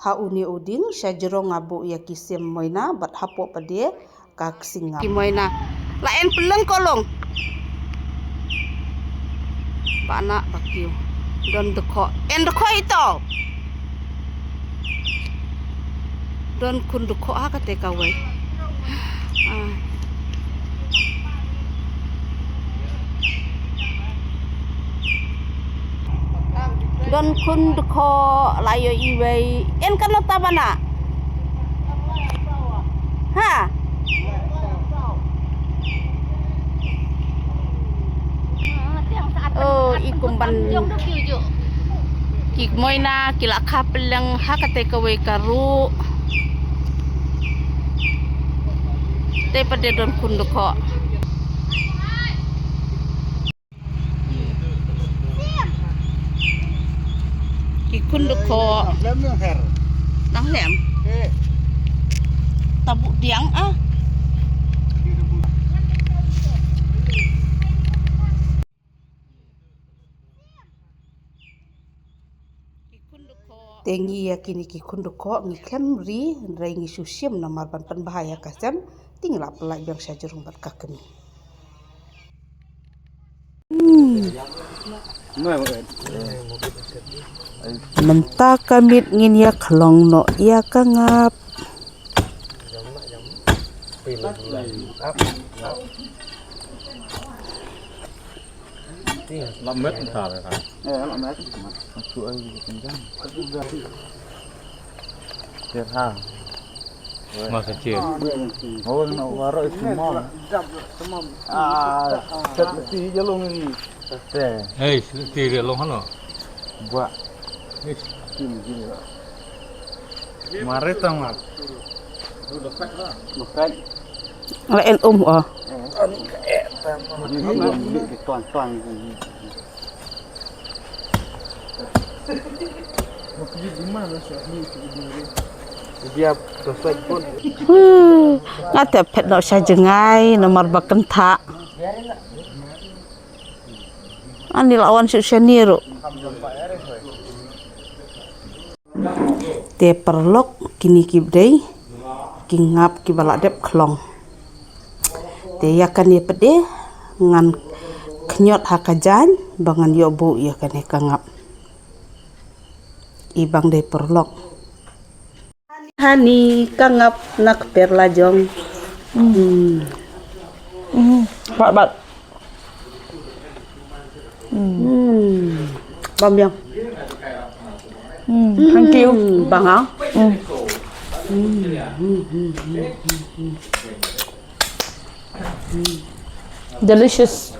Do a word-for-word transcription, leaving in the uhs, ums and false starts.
Ha une u dieng sha jrong nga buh ïa ki sim moina bad hapoh pat de ka ksing ngap. Ki moina. La en pylleng ko long. Ba na ba kiew. Don dkhoh. En dkhoh ito. Don khun dkhoh ha kata kawei. Ah. Don khun dkhoh la ïoh iwei. En kano ta ba na? Ha? Oh, i kumban. Ki moina ki la kha pylleng ha kata kawei ka ruh. Te pat de don khun dkhoh. Ki khun dkhoh. Lem nang her. Nang lem. Eh. Tabu diang ah. Te ngi ïa kine ki khun dkhoh ngi khlem ri, hynrei ngi shu shim namar ban pynbha ïa ka sem, te ngi la pyllait biang sha jrong bad ka kmie. Hmm. Mynta ka miet ngin ïa khlong noh ïa ka ngap. Lamet ntar ya kan. Eh, lamet. Masuk aja ke kencang. Terha. Masa kecil. Oh, nak baru itu semua. Ah, set mesti jalung ini. Teh. Hei, ti dia long hano. Buat. Ish. Gini, gini lah. Mari tamat. Makan. Lain um oh. Ini kan beli di tuan-tuan. Dia selesai pun. Huh, nga te phet noh sha jngai namar ba kynthah. Ani la wan shu shani ruh. Te paralok kine ki dei ki ngap kiba la dep khlong. Te ïa kane pat de ngan khñiot ha ka jaiñ ba ngan ïoh buh ïa kane ka ngap. I bang dei paralok. Hani ka ngap na kper la jong. Hmm. Hmm. Bat, bat. Hmm. Bam biang. Hmm. Thank you. Hmm, bang ah. Hmm. Hmm. Hmm. Hmm. Hmm. Hmm. Delicious.